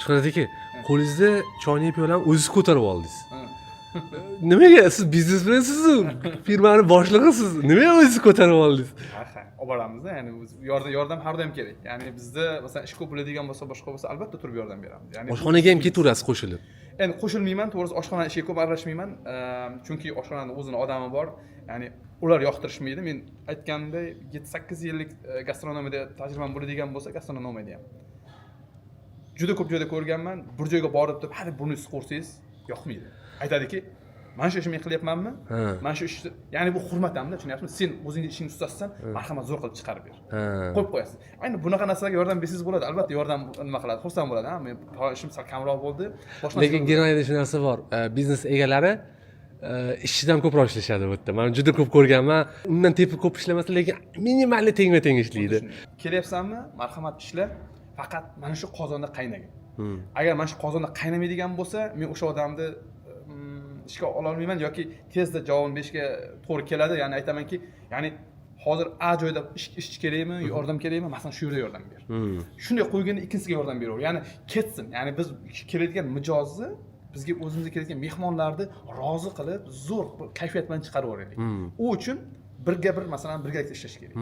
Shuhrat aka, qo'lingizda choynak, piyolani o'zingiz ko'tarib oldingiz. Nimaga? Siz biznesmensiz, firmani boshlig'isiz, nimaga o'zingiz ko'tarib oldingiz? Ha, olib boramizda. Ya'ni biz yordam har doim kerak. Ya'ni bizda, masalan, ish ko'p bo'ladigan bo'lsa, boshqa bo'lsa, albatta turib yordam beramiz. Ya'ni Oshxonaga ham ketaverasiz qo'shilib? Endi qo'shilmayman, to'g'risi, oshxona ishiga ko'p aralashmayman. Chunki oshxonani o'zini odami bor, ya'ni ular yoqtirishmaydi. Men aytganimdek, 7-8 yillik gastronomiyada tajribam bo'ladigan bo'lsa, gastronomiyada ham juda ko'p joyda ko'rganman. Bir joyga borib turib, hali buni siz ko'rsangiz, yoqmaydi. Aytadiki, mana shu ishni men qilyapmanmi, mana shu ishni, ya'ni bu hurmat hamda, tushunyapsizmi? Sen o'zingni ishingni ustasisan, marhamat, zo'r qilib chiqarib ber. Qo'yib qo'yasiz. Ayni bunaqa narsalarga yordam bersangiz bo'ladi, albatta yordam nima qiladi, xursand bo'ladi. Ha, men ishim sal kamroq bo'ldi, boshqa. Lekin Germaniyada shu narsa bor. Biznes egalari ishchidan ko'proq ishlashadi bu yerda. Man juda ko'p ko'rganman, undan tepa ko'p ishlamasa, lekin минимальный tengma teng ishlaydi. Kelyapsanmi, marhamat, ishla, faqat mana shu qozonda qaynagin. Agar mana shu qozonda qaynamaydigan bo'lsa, men o'sha odamni ishga ololmayman yoki tezda javobini berishga to'g'ri keladi. Ya'ni aytamanki, ya'ni hozir A joyda ishchi kerakmi, yordam kerakmi, masalan, shu yerda yordam ber. Shunday qo'yganda ikkinchisiga yordam beraver, ya'ni ketsin. Ya'ni biz keladigan mijozni, bizga, o'zimizga keladigan mehmonlarni rozi qilib, zo'r bir kayfiyat bilan chiqarib yuboraylik. U uchun birga bir, masalan, birgalikda ishlash kerak.